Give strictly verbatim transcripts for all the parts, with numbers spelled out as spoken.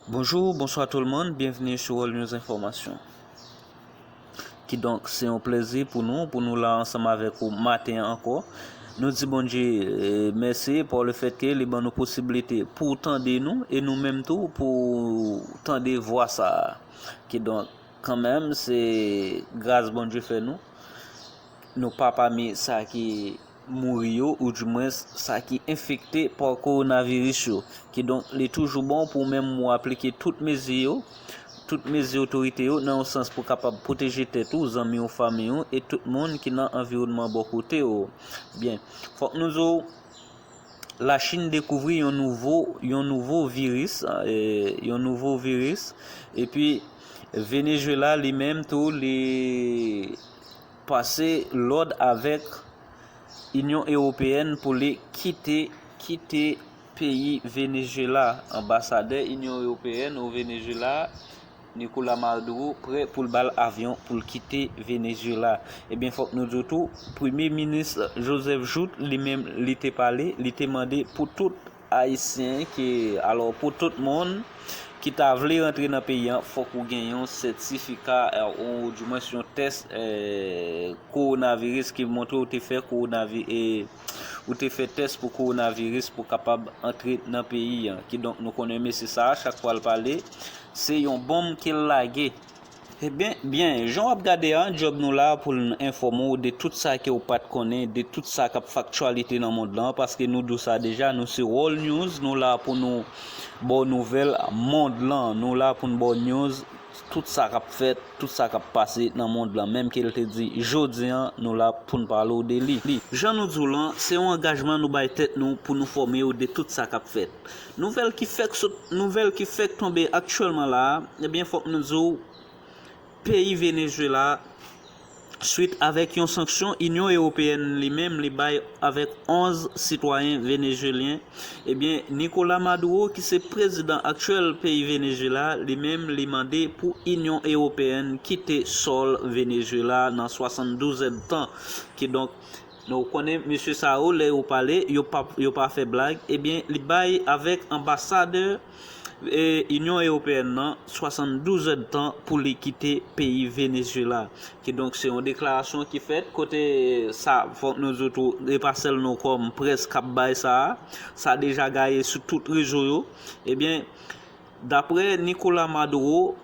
Bonjou, bonswa tout le monde, byenveni sou World News Enfòmasyon. Kidonk, se yon plezi pou nou, pou nou la ansanm avèk ou maten an ankò. Nou di Bondye, eh, mèsi pou le fèt ke li ban nou posiblite pou tande nou, e nou menm tou pou tande vwa sa a. Kidonk, kanmenm, se gras Bondye fè nou. Nou pa pami sa ki mouri yo, oudimwens sa ki enfekte pa kowonaviris yo. Kidonk, li toujou bon pou ou menm ou aplike tout mezi yo, tout mezi otorite yo nan yon sans pou kapab pwoteje tèt ou, zanmi w, fanmi w e tout moun ki nan anviwònman bò kote w. Byen, fòk nou di w, Lachin dekouvri yon nouvo, yon nouvo viris, eh, yon nouvo viris, epi Venezuela li menm tou li pase lòd avèk Inyon Ewopeyèn pou li kite, kite peyi Venezuela. Anbasadè Inyon Ewopeyèn o Venezuela, Nicolas Maduro, prè pou l ba l avyon pou l kite Venezuela. Ebyen, fòk nou di w tou, Premye Minis Joseph Jouthe, li menm, li te pale, li te mande pou tout Ayisyen ki, alò, pou tout moun ki ta vle rantre nan peyi an, fòk ou gen yon sètifika, eh, ou, oudimwens yon tès, eh, kowonaviris ki montre ou te fè kowonavi-, eh, ou te fè tès pou kowonaviris pou kapab antre nan peyi an. Kidonk, nou konnen mesye sa a, chak fwa l pale, se yon bonm ke l lage. Ebyen, byen, jan w ap gade a, djòb nou la pou n enfòme w de tout sa ke w pa t konnen, de tout sa k ap fè aktyalite nan mond lan, paske nou di w sa deja, nou se World News, nou la pou nou ba w nouvèl mond lan, nou la pou n ba w news, tout sa k ap fèt, tout sa k ap pase nan mond lan, menm ke l te di jodi an, nou la pou n pale w de li. Jan nou di w lan, se yon angajman nou bay tèt nou pou nou fòme w de tout sa k ap fèt. Nouvèl ki fèk sot, nouvèl ki fèk tonbe aktyèlman la a, ebyen, fòk nou di w, peyi Venezuela, swit avèk yon sanksyon Inyon Ewopeyèn li menm li bay avèk onz sitwayen venezuelyen, ebyen, Nicolas Maduro, ki se prezidan aktyèl peyi Venezuela, li menm li mande pou Inyon Ewopeyèn kite sòl Venezuela nan swasanndouz èdtan. Kidonk, nou konnen mesye sa yo, lè yo pale, yo pa, yo pa fè blag. Ebyen, li bay avèk anbasadè, e, Inyon Ewopeyèn nan swasanndouz èdtan pou li kite peyi Venezuela. Kidonk, se yon deklarasyon ki fèt, kote sa, fòk nou di w tou, e pa sèl nou kòm près k ap bay sa a, sa deja gaye sou tout rezo yo. Ebyen, daprè Nicolas Maduro,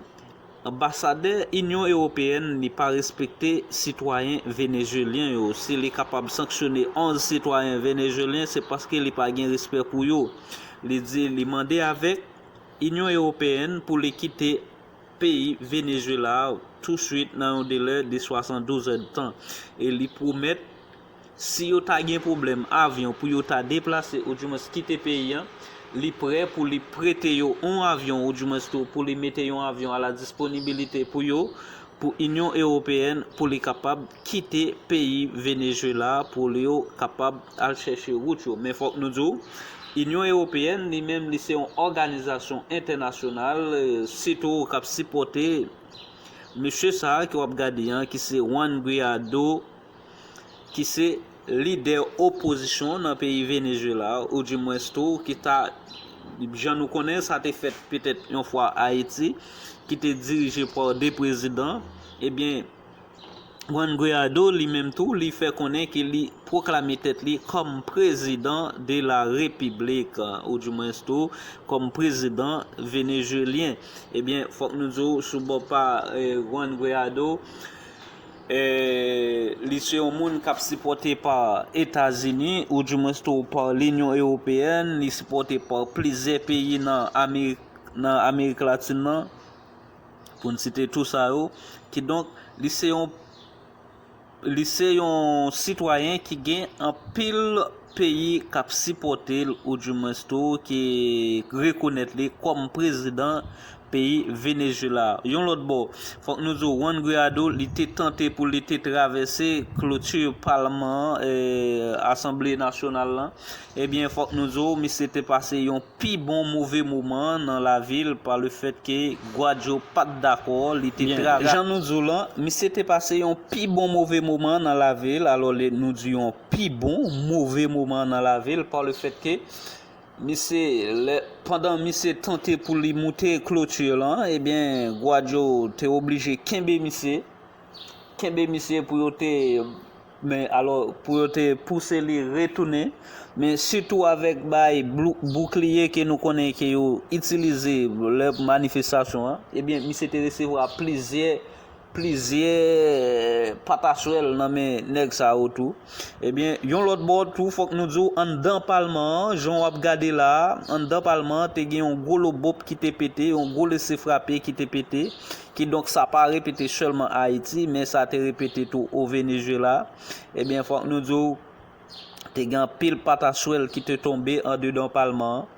anbasadè Inyon Ewopeyèn, li pa respekte sitwayen venezuelyen yo. Si li kapab sanksyone onz sitwayen venezuelyen, se paske li pa gen respè pou yo. Li di, li mande avèk Inyon Ewopeyèn pou li kite peyi Venezuela a touswit nan yon delè de swasanndouz èdtan. E li pwomèt, si yo ta gen pwoblèm avyon pou yo ta deplase, oudimwens kite peyi an, li prè pou li prete yo yon avyon, oudimwens tou pou li mete yon avyon a la disponibilite pou yo, pou Inyon Ewopeyèn, pou li kapab kite peyi Venezuela, pou yo kapab al chèche wout yo. Men fòk nou di w, Inyon Ewopeyèn, li menm, li se yon òganizasyon entènasyonal, eh, sitou k ap sipòte mesye sa a ke w ap gade an, ki se Juan Guaido, ki se lidè opozisyon nan peyi Venezuela, oudimwens tou, ki ta, jan nou konnen, sa te fèt petèt yon fwa Ayiti, ki te dirije pa de prezidan. Ebyen, Juan Guaido, li menm tou, li fè konnen ke li pwoklame tèt li kòm prezidan de la repiblik, oudimwens tou, kòm prezidan venezuelyen. Ebyen, fòk nou di w, sou bò pa, eh, Juan Guaido, eh, li se yon moun k ap sipòte pa Etazini, oudimwens tou pa Linyon Ewopeyèn, li sipòte pa plizyè peyi nan Amerik, nan Amerik Latin nan, pou n site tou sa yo. Kidonk, li se yon, li se yon sitwayen ki gen anpil peyi k ap sipòte l, oudimwens tou, ki rekonèt li kòm prezidan peyi Venezuela. Yon lòt bò, fòk nou di w, Juan Guaido, li te tante pou li te travèse kloti palman an, eh, Asanble Nasyonal lan. Ebyen, fòk nou di w, misye te pase yon pi bon move moman nan lavi l, pa le fèt ke Guaido pa t dakò, li te travè. Jan nou di w lan, misye te pase yon pi bon move moman nan lavi l, alò, lè nou di yon pi bon move moman nan lavi l, pa le fèt ke Misye, lè, pandan misye tante pou li moute kloti lan, ebyen, gwad yo te oblije kenbe misye, kenbe misye pou yo te, men, alò, pou yo te pouse li retounen, men sitou avèk bay blou-, boukliye ke nou konnen ke yo itilize lè manifestasyon an, ebyen, misye te resevwa plizyè plizyè pataswèl nan men nèg sa yo tou. Ebyen, yon lòt bò tou, fòk nou di w, anndan palman an, jan w ap gade la a, anndan palman an, te gen yon gwo lobop ki te pete, yon gwo lese frape ki te pete, kidonk sa pa repete sèlman Ayiti, men sa te repete tou o Venezuela. Ebyen, fòk nou di w, te gen anpil pataswèl ki te tonbe andedan palman an.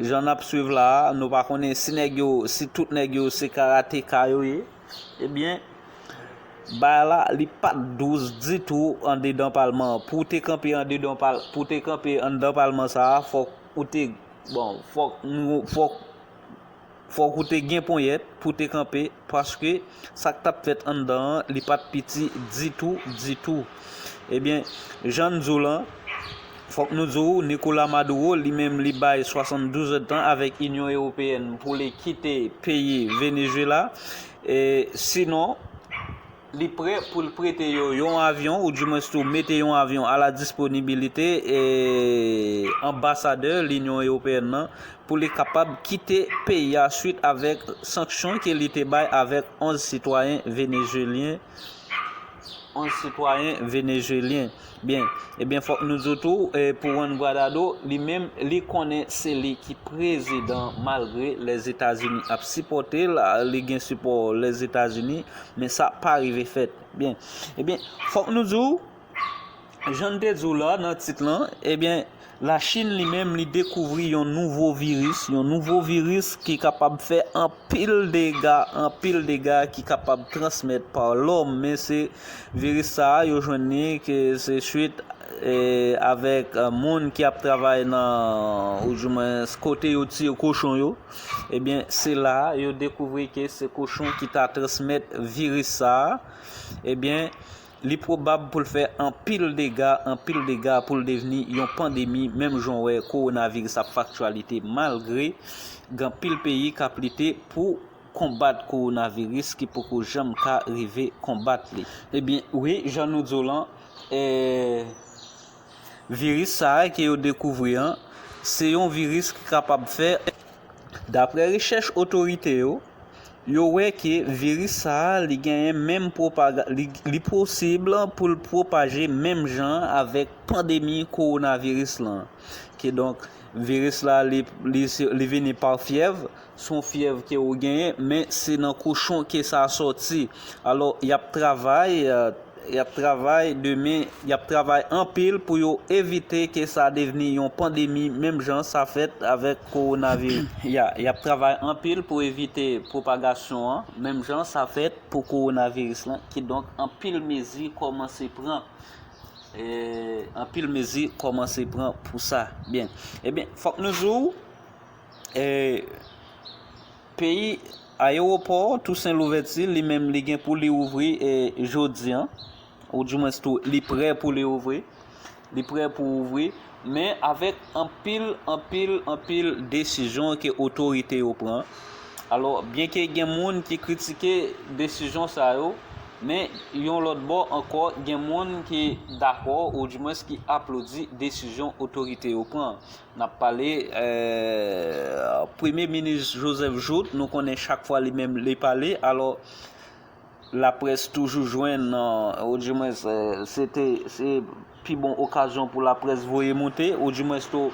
Jan n ap swiv la a, nou pa konnen si nèg yo, si tout nèg yo se karateka yo ye. Ebyen, bagay la, li pa t dous ditou andedan palman an. Pou w te kanpe andedan pal-, pou w te kanpe anndan palman sa a, fòk ou te, bon, fòk nou, fòk, fòk ou te gen ponyèt pou w te kanpe, paske sa k t ap fèt anndan an, li pa t piti ditou, ditou. Ebyen, jan n di w lan, fòk nou di w, Nicolas Maduro, li menm, li bay swasanndouz èdtan avèk Inyon Ewopeyèn pou li kite peyi Venezuela. E, sinon, li prè pou l prete yo yon avyon, oudimwens tou mete yon avyon a la disponibilite, e, anbasadè Linyon Ewopeyèn nan, pou li kapab kite peyi a swit avèk sanksyon ke li te bay avèk onz sitwayen venezuelyen, onz sitwayen venezuelyen. Byen, ebyen, fòk nou di w tou, e, pou Juan Guaidó, li menm, li konnen se li ki prezidan, malgre Lèzetazini ap sipòte l, li gen sipò Lèzetazini, men sa pa rive fèt. Byen, ebyen, fòk nou di w, jan n te di w la nan tit lan, ebyen, Lachin li menm, li dekouvri yon nouvo viris, yon nouvo viris ki kapab fè anpil dega, anpil dega ki kapab transmèt pa lòm. Men se viris sa a, yo jwenn li ke se swit, e, avèk, e, moun ki ap travay nan, oudimwens, kote yo tiye kochon yo. Ebyen, se la a yo dekouvri ke se kochon ki ta transmèt viris sa a. Ebyen, li pwobab pou l fè anpil dega, anpil dega pou l devni yon pandemi, menm jan w wè kowonaviris ap fè aktyalite, malgre gen anpil peyi k ap lite pou konbat kowonaviris ki poko janm ka rive konbat li. Ebyen, wi, jan nou di w lan, e, viris sa a ke yo dekouvri an, se yon viris ki kapab fè, daprè rechèch otorite yo, yo wè ke viris sa a, li genyen menm pwopaga-, li, li posib pou l pwopaje menm jan avèk pandemi kowonaviris lan. Kidonk, viris la, li, li, li vini pa fyèv, se yon fyèv ke ou genyen, men se nan kochon ke sa sòti. Alò, y ap travay, e, y ap travay demen, y ap travay anpil pou yo evite ke sa devni yon pandemi, menm jan sa fèt avèk kowonaviris. Ya, y ap travay anpil pou evite pwopagasyon an, menm jan sa fèt pou kowonaviris lan. Kidonk, anpil mezi kòmanse pran. E, anpil mezi kòmanse pran pou sa. Byen. Ebyen, fòk nou di w, e, peyi, ayewopò Tousen Louvèti, li menm, li gen pou li ouvri, e, jodi an, oudimwens tou, li prè pou li ouvri. Li prè pou ouvri, men avèk anpil, anpil, anpil desizyon ke otorite yo pran. Alò, byenke gen moun ki kritike desizyon sa yo, men yon lòt bò ankò, gen moun ki dakò, oudimwens ki aplodi desizyon otorite yo pran. N ap pale, e, Premye Minis Joseph Jouthe, nou konnen chak fwa li menm li pale, alò, laprès toujou jwenn, e, oudimwens, e, se te, se pi bon okazyon pou laprès voye moute, oudimwens tou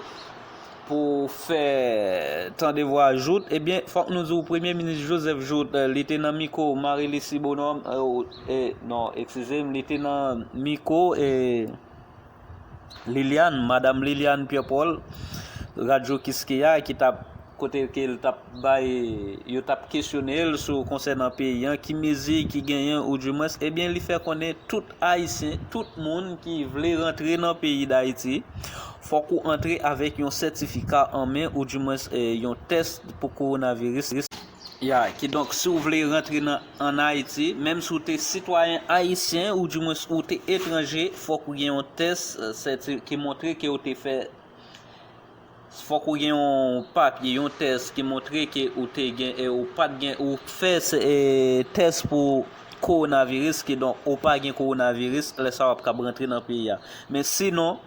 pou fè tande vwa Jouthe. Ebyen, fòk nou di w, Premye Minis Joseph Jouthe, e, li te nan mikwo Marie Lucie Bonhomme, e, o, e, non, eskize m, li te nan mikwo, e, Liliane, Madam Liliane Pierre Paul, Radyo Kiskeya, ki t ap, kote ke l t ap bay, yo t ap kesyone l sou konsènan peyi an, ki mezi ki genyen, oudimwens, ebyen, li fè konnen tout Ayisyen, tout moun ki vle rantre nan peyi Dayiti, fòk ou antre avèk yon sètifika an men, oudimwens, e, yon tès pou kowonaviris. Ya, kidonk, si w vle rantre nan, ann Ayiti, menm si w te sitwayen ayisyen, oudimwens ou te etranje, fòk ou gen yon tès, e, sèti-, ki montre ke w te fè Fòk ou gen yon papye, yon tès ki montre ke ou te gen, e ou pa t gen, ou fè, e, tès pou kowonaviris, kidonk ou pa gen kowonaviris, lè sa w ap kab rantre nan peyi a. Men sinon,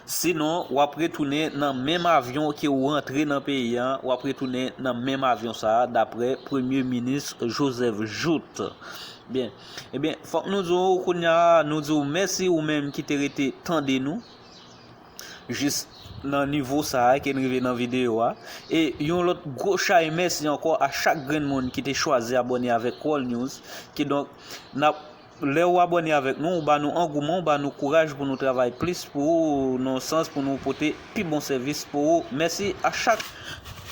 sinon, w ap retounen nan menm avyon ke ou rantre nan peyi a, w ap retounen nan menm avyon sa a, daprè Premye Minis Joseph Jouthe. Byen, ebyen, fòk nou di w kounye a, nou di w mèsi ou menm ki te rete tande nou jis nan nivo sa a ke n rive nan videyo a. E yon lòt gwo chay mèsi ankò a chak grenn moun ki te chwazi abòne avèk World News. Kidonk, n ap, lè w abòne avèk nou, ou ba nou angouman, ou ba nou kouraj pou nou travay plis pou ou, nan sans pou nou pote pi bon sèvis pou ou. Mèsi a chak,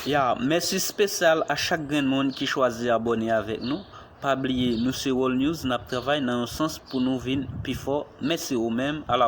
ya, mèsi espesyal a chak grenn moun ki chwazi abòne avèk nou. Pa bliye, nou se World News, n ap travay nan yon sans pou nou vin pi fò. Mèsi ou menm, a la